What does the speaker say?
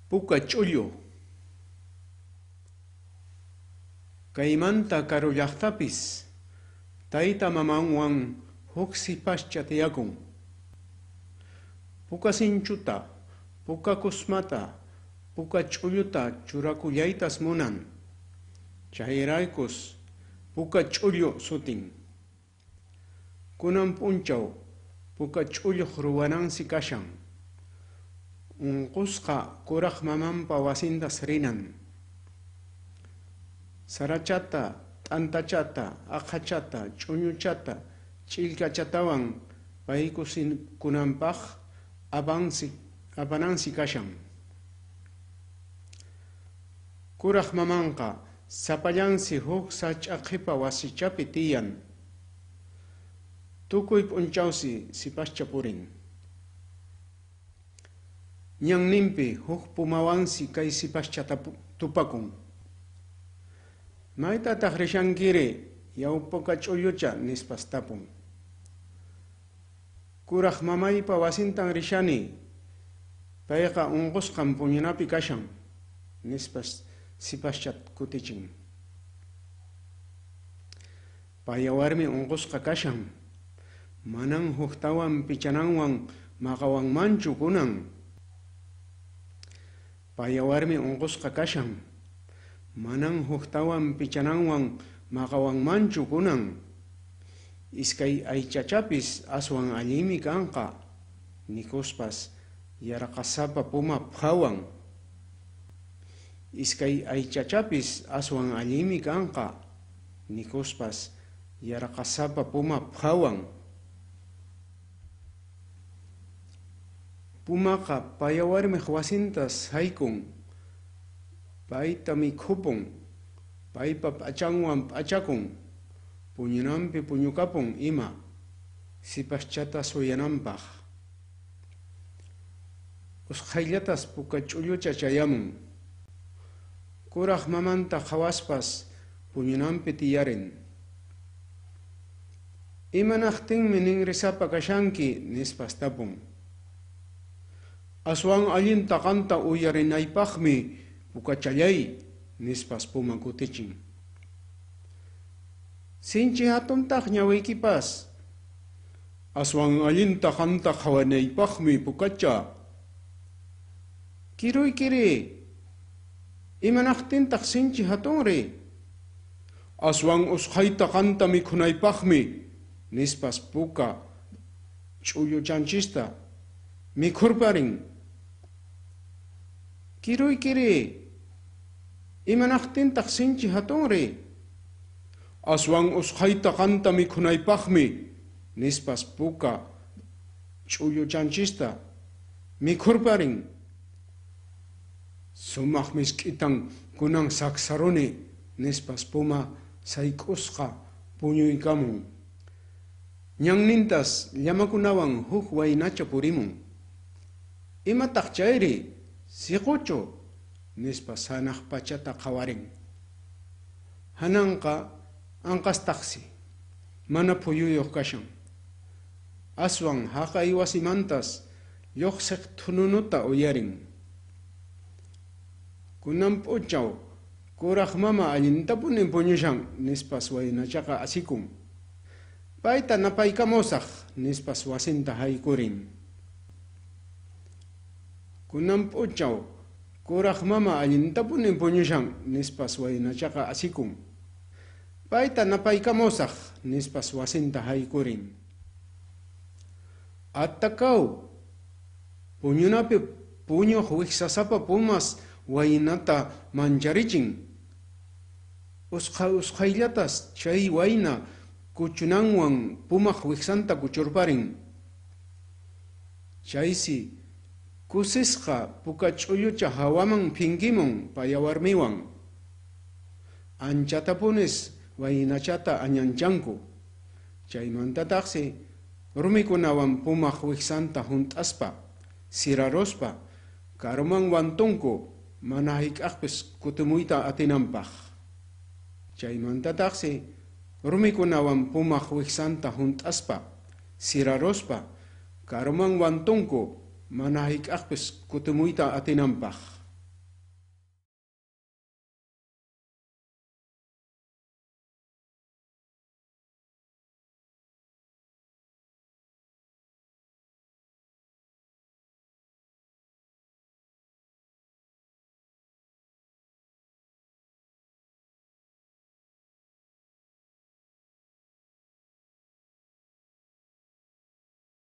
Puka ch'ullu. Kaymanta karu llaqtapis tayta mamanwan huk sipascha tiyakun. Puka sinchuta, puka kusmata, puka ch'ulluta churakullaytas munan. Chayraykus puka ch'ullu sutin. Kunan p'unchaw puka ch'ulluq ruwanansi kashan. Unqusqa kuraq mamanpa wasintas rinan. Sarachata, t'antachata, aqhachata, ch'uñuchata, ch'illkachatawan paykukunanpaq apanansi kashan. Kuraq mamanqa sapallansi huk sach'a qhipa wasichapi tiyan. Tukuy p'unchawsi sipascha purin. Ñanninpi huk pumawansi kay sipascha tupakun. Maytataq rishankiri, yaw puka ch'ullucha, nispas tapun. Kuraq mamaypa wasintan rishani, payqa unqusqan puñunapi kashan, nispas sipascha kutichin. Paya warmi unqusqa kashan, manan huktawan pichananwan maqawanmanchu kunan. Paya warmi unqusqa kashan, manan huktawan pichananwan maqawanmanchu kunan. Iskay aychachapis aswan allinmi kanqa, nikuspas yarqasapa puma phawan. Iskay aychachapis aswan allinmi kanqa, nikuspas yarqasapa puma phawan. Pumaqa paya warmiq wasintas haykun, payta mikhupun, paypa p'achanwan p'achakun, puñunanpi puñukapun ima, sipaschata suyananpaq. Usqhayllatas puka ch'ullucha chayamun. Kuraq mamanta qhawaspas puñunanpi tiyarin. Imanaqtinmi ninrisapa kashanki, nispas tapun. Aswan allinta qanta uyarinaypaqmi pukachallay, nispas puma kutichin. Sinchi hatuntaq ñawiykipas. Aswan allinta qanta qhawanaypaqmi pukacha. Kiruykiri, imanaqtintaq sinchi hatunri? Aswan usqhayta qanta mikhunaypaqmi, nispas puka ch'ulluchanchista mikhurparin. Kiruykiri, imanaqtintaq sinchi hatunri? Aswan usqhayta qanta mikhunaypaqmi, nispas puka ch'ulluchanchista mikhurparin. Sumaq misk'itan kunan saksaruni, nispas puma sayk'usqa puñuykamun. Ñannintas llamakunawan huk waynacha purimun. Imataq chayri, siquchu, nispas hanaq pachata qhawarin. Hananqa anqastaqsi, mana phuyuyuq kashan. Aswan haqay wasimantas lluqsiq thununuta uyarin. Kunan p'unchaw kuraq mama allintapunin puñushan, nispas waynachaqa asikun. Payta napaykamusaq, nispas wasinta haykurin. Kunan p'unchaw kuraq mama allintapunin puñushan, nispas waynachaqa asikun. Payta napaykamusaq, nispas wasinta haykurin. Attakaw, puñunapi puñuq wiksasapa pumas waynata mancharichin. Usqhayllatas chay wayna kuchunanwan pumaq wiksanta kuchurparin. Chaysi kusisqa puka ch'ullucha hawaman phinkimun paya warmiwan. Anchatapunis waynachata añanchanku. Chaymantataqsi rumikunawan pumaq wiksanta hunt'aspa, siraruspa, karuman wantunku mana hayk'aqpis kutimuyta atinanpaq. Chaymantataqsi rumikunawan pumaq wiksanta hunt'aspa, siraruspa, karuman wantunku mana hayk'aqpis kutimuyta atinanpaq.